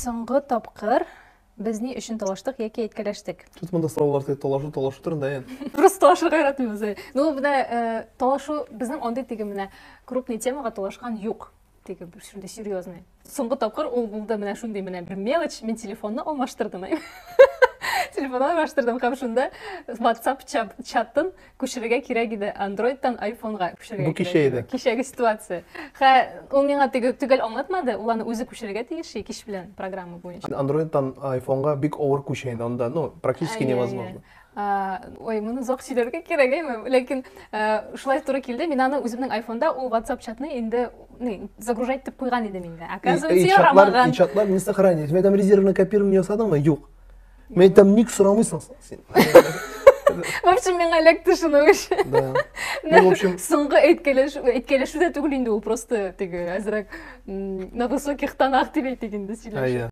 Соңгы тапкыр без ни өчен талаштык яки әйткәләштек? Тут монда сораулар теге талашу талашу турында инде. Просто талашырга яратмыйбыз. Ну, менә э, талашу безнең андый теге менә крупный темага талашкан юк. Теге бер шундый серьезный. Соңгы тапкыр ул булды менә шундый менә бер мелочь, мин телефонны алмаштырдым. Телефон алмаштырдым һәм шунда WhatsApp чатын күчерергә кирәк иде Android-тан iPhone-га күчерергә. Бу кичә иде. Кичәге ситуация. Хә, ул миңа теге төгәл аңлатмады, ул аны үзе күчерергә тиеш кич белән программа буенча. Android-тан iPhone-га бик авыр күчә инде, анда, ну, практически невозможно. Ой, моны озак сөйләргә кирәк, әйме? Ләкин шулай туры килде, мин аны үземнең iPhone-да ул WhatsApp чатны инде загружать итеп куйган идем инде. Оказывается, ярамаган. И чатлар не сохранились. Мин там резервное копирование ясадыңмы? Юк. Мин әйтәм, ник сорамыйсың син? В общем, миңа эләкте шуның өчен. Да. Ну, в общем, соңгы әйткәләшү, әйткәләшү дә түгел инде ул, просто теге әзрәк на высоких тонах дип әйтик инде сөйләшү. Әйе.